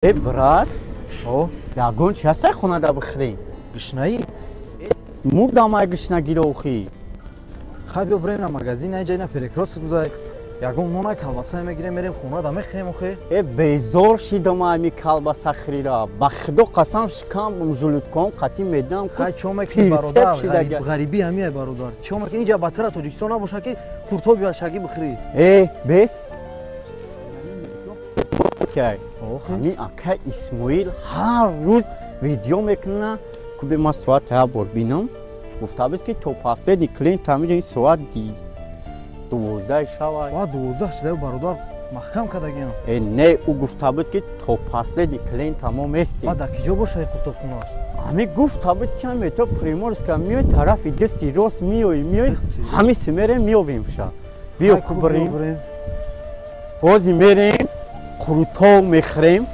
Э, брат, О, ягон чи ҳастай хонада бихӯрем? Гушнаӣ? Мурдам ай гушнагиро охи. Хай, биё бирем на магазин, ай ҷайна перекрёсток будай. Ягон нонай, колбаса мегирем, мерем хона да мехӯрем охе. Э, безор шидам ами колбаса хӯрира. Ба худо қасам, шикам, желудком қатӣ медам. Хай, чо мекунӣ, Пирсеп бародар? шидага. Ғарибӣ ҳамиай, бародар. Чо мекунӣ? Инҷа батара Тоҷикистон набоша, ки қуртоб ё шагӣ бихӯрӣ. Э, бес. Окей. Охе. Ҳамин ака Исмоил ҳар рӯз видео мекуна. Кубе ман соат як бор бинам. Гуфта буд, ки то последний клиент ҳамиҷо ин соат 12 шава. Соат 12 шуда, бародар, маҳкам кардагиам. Э, не, ӯ гуфта буд, ки то последний клиент тамом местем. Баъд дар киҷо боша қуртобхонааш? Ҳами гуфта буд, ки ҳами то Приморска миёй, тарафи дасти рост миёй, миёй, Дасти рост. ҳами си мерем, меёвем ша. Биё Хай, ку ку бирем. Биё бирем. Ҳози мерем, қурутов мехӯрем.